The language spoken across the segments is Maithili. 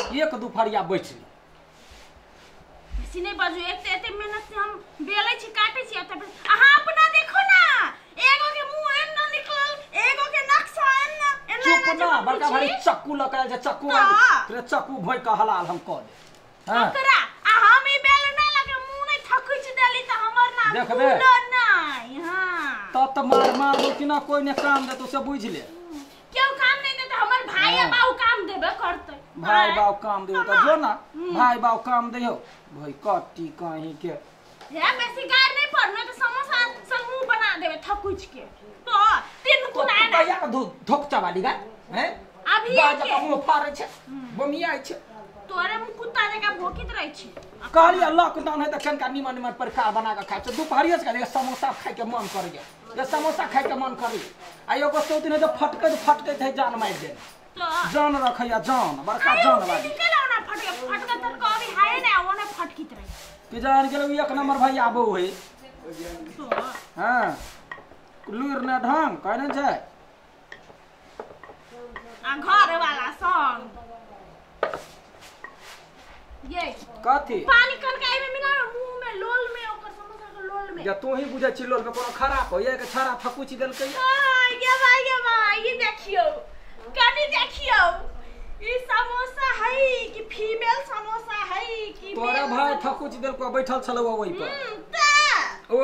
एक दुपहरिया बैठली बेसी नहीं बाजू। एक त एते मेहनत से हम बेलै छी काटै छी, तब अहाँ अपना देखो ना, एगो के मुंह एना निकलल, एगो के नक्शा एना एना। चुप ना, बड़का भारी चक्कू लकायल छै, चक्कू तोरे चक्कू भोइ के हलाल हम क दे। हां ककरा? आ हम ई बेल ना लगे मुंह नै थकुच देली त हमर नाम देखबे नहीं। हां तब त मार मार दो कि ना कोई ने काम देतो से बुझ ले। क्यों काम नहीं देते? हमर भाई आ बाऊ काम देबे करते। भाई बाऊ काम देहो त जो ना, भाई बाऊ काम देहो भाई कट्टी कहीं के। हे बेसी गार नहीं पड़नो त समोसा संग मुंह बना देबे थकुच के। तो तीन गुना ना भैया के धोक चबाली गा हैं अभी के मुंह फाड़े छै बमियाय छै तोरे मुंह कुत्ता जका भोकित रहै छै। कहलियै लॉकडाउन है त कनका निमन निमन प्रकार बना के खाइ छै। दुपहरिया से कहलियै समोसा खाइ के मन करैया, ये समोसा खाइ के मन करी। आ एगो सौतिन है त फटकैत फटकैत है जान मारि दे, जान रखैया जान बड़का जान वाली। केला ओना फटके फटके तर कभी हाय ना ओना फटकित रही कि जान गेलौ एक नंबर भाई आबो है। हां लुर ने ढंग कहने छै आ घर वाला संग ये कथी पानी कनका एमे मिला मुंह में लोल में ओकर समोसा के लोल में। या तू ही बुझै छी लोल में कोनो खराब होय के छड़ा थकुची देलकै। हां ये भाई ये भाई ये देखियो कनी देखियो ई समोसा है कि फीमेल समोसा है कि तोरा भाई थकुच देलको बैठल छलौ ओइ पर। त ओ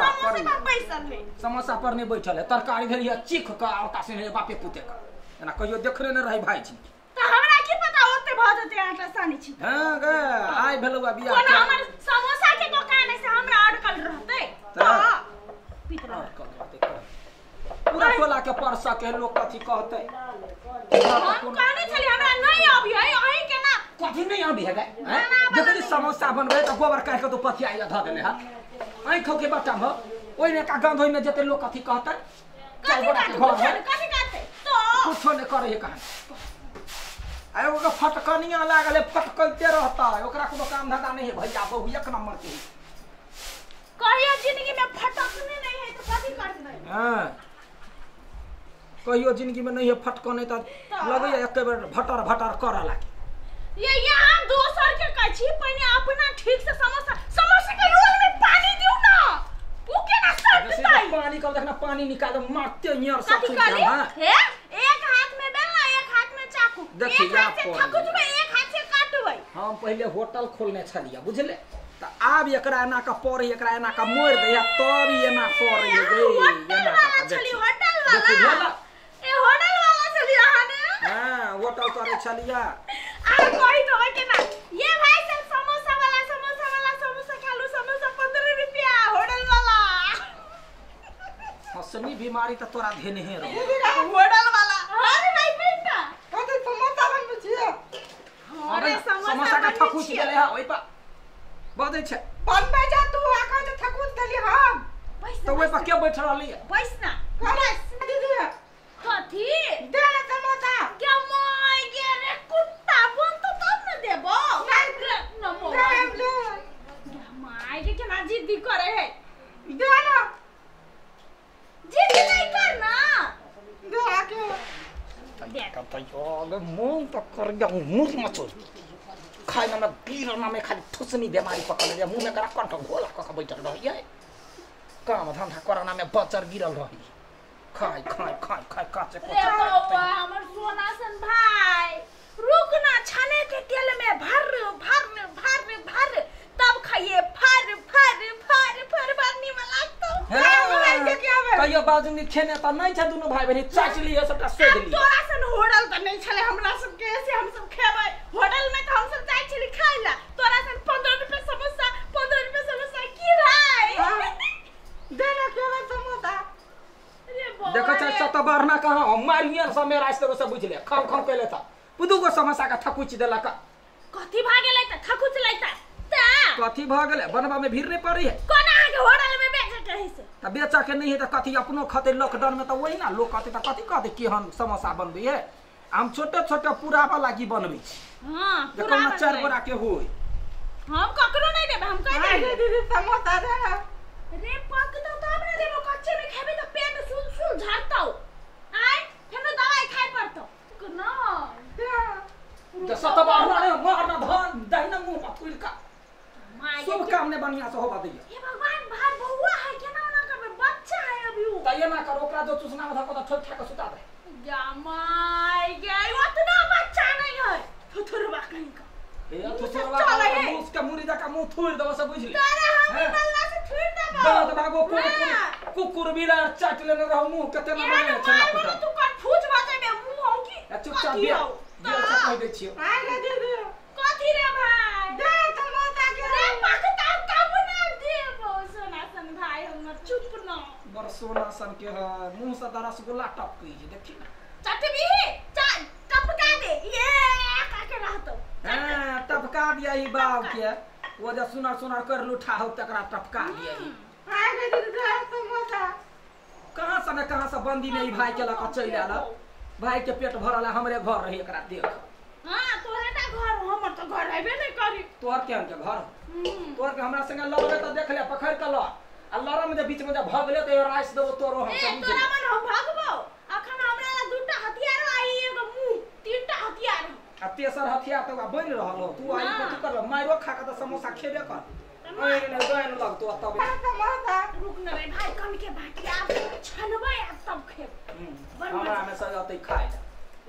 समोसा पर बैसल है, समोसा पर नहीं बैठल है, तरकारी भेल है चीख के आवता से बापे पुते के एना कहियो देखले न रही भाई जी। त हमरा की पता ओते भ जते आटा सानी छी। हां गे आइ भेलौ बियाह कोना हमर समोसा के दुकान है से हमरा अटकल रहतै त पीत अटकल रहतै पूरा टोला के परसा के लोग कथी कहतै। हम कहने छली हमरा नहीं आबी है अहीं के ना कथी नहीं आबी है गे देखली समोसा बनबै त गोबर काट के तो पथिया ध देले ह आइ खौ के बट्टा म ओइ ने का गंध ओइ में जते लोग कथी कहतै। कथी कहतै कथी कहतै तो कुछो नै करे है कहां। आ एगो के फटकनिया लागल है फटकैते रहता है, ओकरा कोनो काम धंधा नहीं है भैया बहु एक नंबर के। कहियो जिंदगी में फटकने नहीं है तो कथी करतै। हां कहियो जिंदगी में नहीं है फटकने त लगैया एक बेर भटर भटर करऽ लागे। ये यहाँ दोसर के कहै छी पहिने अपना ठीक से समोसा समोसा के रोल में पानी दिउ ना उ केना सटतै। पानी कब देखना पानी निकाल मारते नियर सब कथी कहली हे एक हाथ में बेलना एक हाथ में चाकू, एक हाथ से थकुचबै एक हाथ से काटबै। हम पहिले होटल खोलने छलियै बुझले त आब एकरा एना का पड़ै एकरा एना का मोड़ दै तब एना पड़ै गे होटल वाला छली होटल वाला ए होटल वाला छली अहाँ ने। हां होटल करे छलिया आ कोई तो के ना ये भाई साहब समोसा वाला समोसा खा लो समोसा 15 रुपया होटल वाला। हसनी बीमारी त तोरा धेने हे रहो होटल वाला। अरे भाई बेटा कथी समोसा बनबै छियै? अरे समोसा का थकुच देले ह ओइ पर बजै छै बनबै जा तू आ कह जे थकुच देली हम त ओइ पर के बैठ रहली बैस ना बस दीदी कथी दे ना समोसा के my गे रे कुत्ता बन तो तब न देबो न मोर my के केना जिद्दी करे है दे ना जिद्दी नहीं कर ना दे आके कतयो मुंह त कर गया मुंह मचोर खाइ ना गिरना में खाली ठुसनी बीमारी पकड़ ले मुंह में करा कंठ घोला क के बैठल रही काम धंधा करना में बचर गिरल रही खाई खाई खाई खाई काचे रे बौआ हमर सोना सन भाई रुक ना छाने के तेल में भर भर भर भर तब खाइए फर फर फर फर फर निमन लागतो। कहियो बाजू खेने त नहीं छ दुनु भाई बहिनी चाच लियो सबटा सोध लियो। तोरा सन होटल त नहीं छले हमरा सब के से हम सब खेबै होटल में त हम सब जाइ छली खाइ ला। तोरा सन 15 रुपया समोसा 15 रुपया समोसा की भाई दे ना खेबै समोसा। देखो छ सतबरना कहां मारियल सब मेरा रास्ते से बुझ ले खाऊ खाऊ केले त पुदू गो समोसा का थकुच देलक। कथि भ गेलै त थकुच लै त कथि भ गेलै बनबा में भीड़ नहीं पड़ी है कोना के होटल में बेचे के है से त बेचा के नहीं है त कथि अपनो खते लॉकडाउन में त वही ना लोग कहते त कथि कहते कि हम समोसा बनबै है हम छोटे छोटे पूरा वाला की बनबै छी। हां पूरा चार गोरा के होय हम ककरो नहीं देबै हम कह देबै दीदी समोसा दे ना रे पक दो तब ना देबो कच्चे में खेबे त पेट सुल सुल झरतौ आय फेनो दवाई खाय पड़तौ ना त सतबा ना मारना धान दहिना मुंह पर थुइल का सब काम ने बढ़िया से होबा दैया। हे भगवान भाई बउआ है केना ना करबे बच्चा है अभी उ। त एना कर ओकरा जो चुसना में धको त ठोक ठा के सुता दे। गा my गे उतना बच्चा नहीं है थुथुरवा कहीं का। हे थुथुरवा मुंह के मुरी दका मुंह थुइर देबो से बुझली। तोरा हम बल्ला से थुइर देबो। दांत भागो कुकुर बिलार चाट लेने रहो मुंह के तेना बने छला। तू कन्फ्यूज भ जेबे मुंह हो की चुपचाप बिया बिया से कह दै छियो। आइ रे दीदी कथी रे भाई दे समोसा के रे पकता तब ना देबो सोना सन भाई हमर चुप न बड़ सोना सन के है मुंह से त रसगुल्ला टपकी जे देखी ना चटबी चल टपका दे ये का के रहतो। हां टपका दिया ई बाव के वो जे सुनर सुनर कर लुठा हो तकरा टपका दिया ई। आइ रे दीदी दे समोसा कहां से न कहां से बंदी में ई भाई के लक चल आला भाई के पेट भरल हमरे घर रही एकरा देख। हां तोरे ता घर हमर त घर आइबे नै करी। तोहर केहन के घर तोहर के हमरा संगे लड़बे त देख ले पकड़ के लड़ आ लड़म जे बीच में जे भगले त राइस देबो तोरो हम ए तोरा मन हम भगबो अखन हमरा ला दूटा हथियार आई एगो मुंह तीनटा हथियार आ तेसर हथियार त बनि रहल हो तू आई कथि कर मारो खा के त समोसा खेबे कर ओए ने गन लगतो तब समोसा। रुक न रे भाई कन के बाकी आब छनबै आ तब खेब हमरा में सब अतै खाइ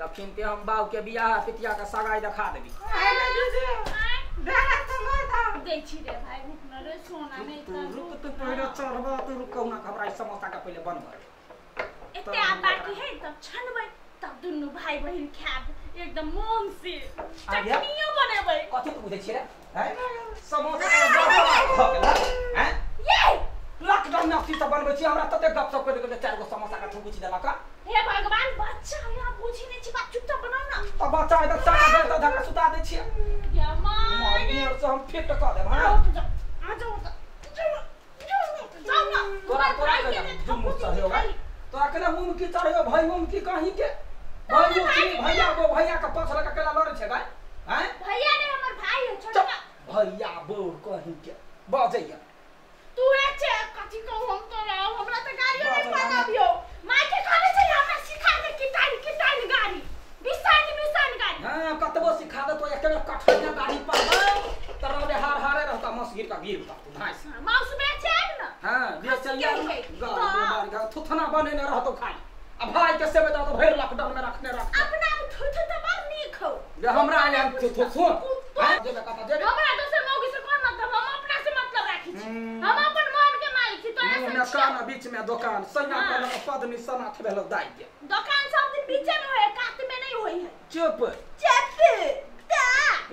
लखिन ते हम बाऊ के बियाह पितिया के सगाई देखा देबी। आइ रे दीदी दे समोसा दै छी रे भाई रुक न रे सोना नै त रुक तू पहिले चढ़बा तू रुक कहुना हमरा ई समोसा के पहिले बनबै एते आ बाकी है तब छनबै तब दुनु भाई बहिन खाब एकदम मोन से चटनियो बनेबै। कथि तू बुझै छी रे हैं समोसा के भ गेल हैं ये लॉकडाउन में अथी से बनबै छी हमरा तते गप सप कर के चार गो समोसा के ठुकुची देलक। हे भगवान बच्चा यहाँ बुझी नै छी बात चुपचाप बनाउ न त बच्चा है त चार बेर त धक्का सुता दै छी या my मार से हम फिट क देब। हां आ जाओ त जाओ न तोरा तोरा के जुमू चढ़ेबो तोरा केना मुंह की चढ़ेबो भाई मुंह की कहीं के भाई की भैया गो भैया के पाछ लगा केला लड़ै छै गाय हैं भैया ने हमर भाई है छोटका भैया बो कहीं के बजैया तू है छे कथि कहू हम तोरा हमरा त गाड़ियो नै पता बियो माय के कहले छै हमरा सिखा दे किटाइन किटाइन गाड़ी बिसान बिसान गाड़ी। हां कतबो सिखा दे तो एक बेर कठैया गाड़ी पाबे त रौदे हार हारे रहता मस गिर का गिर ता तू धाइस माउस बेचे आब न। हां बेचलिया गाड़ी गाड़ी थुथना बने न रहतो खाली आ भाई के सेवे त भरि लॉकडाउन में रखने रख अपना थुथ त बड़ नीक हो जे हमरा आले हम थुथ सुन हैं जेबे कत जेबे हमरा दोसर मौगी से कोन मतलब हम अपना से मतलब राखी छी हम अपन मन के मालिक छी तोरा से दुकान बीच में दुकान सैया पर पद निशाना भेलो दाइ के दुकान सब दिन बीचे में होय कात में नहीं होय है। चुप चुप ता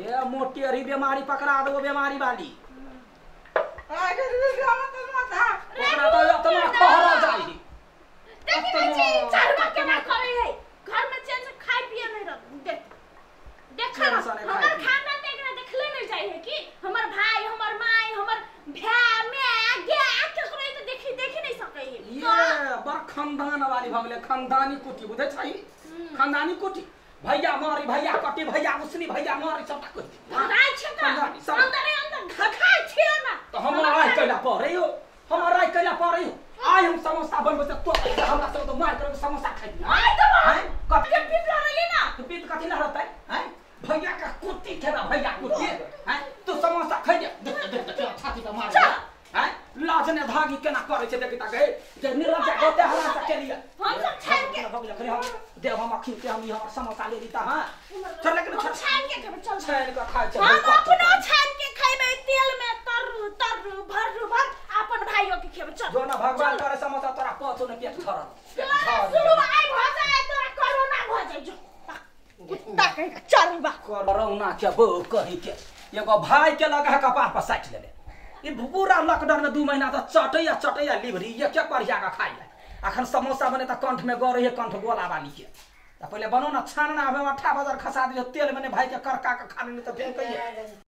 ए मोटी अरी बीमारी पकड़ा देबो बीमारी वाली। आइ रे दीदी दे समोसा ओकरा त एतना खहरा जाई देखी नै छी चरवा केना करे है घर में चैन से खाय पिए नहीं रह देख देख हमर खाना देखना देखले नहीं जाय है कि हमर भाई हमर माय हमर भै मैं गे केकरो त देखी देखी नहीं सकै है। ये बड़ खानदान वाली भ गेलै खानदानी कुटी बुझै छै खानदानी कुटी भैया मारी भैया कटी भैया उसनी भैया मारी सबटा कहि राय छै त अंदरे अंदर घखाय छै ना त हमरा राय कैला पड़ै हो हमरा राय कैला पड़ै हो आइ हम समोसा बनबै से तो हमरा सब तो मार कर समोसा खाइ आइ त हैं कथि के पीत रहलै ना तो पीत कथि ला रहतै हैं भैया का कुत्ती खेना भैया कुत्ती हैं तू समोसा खाइ दे देख देख देख छाती पे मार हैं लाज ने धागी केना करै छै देखि ता गए जे निर्लज्ज गोते हरा से के लिए हम सब छान के हम देव हम अखिन के हम ई समोसा ले लीता। हां चल लेकिन छान के खेबै चल छान के खाइ छै हम अपनो छान के खैबै तेल में तर तर भर भर अपन भाइयो के खेबै चल जो ना भगवान करे समोसा तोरा पचो ने पेट थरल शुरू आइ भ जाय तोरा कोरोना भ जाय जो कुत्ता कहि के चरबा कोरोना के बो कहि के एगो भाई के लगा कपार पर साटि लेले ई पूरा लॉकडाउन में 2 महीना त चटैया चटैया लिभरी एक एक करिया के खाइ ले अखन समोसा बने त कंठ में गरे है कंठ गोला वाली के त पहिले बनो ना छानना आबे अठा बाजार खसा दियो तेल में ने भाई के करका के खा लेने त फेंकैया।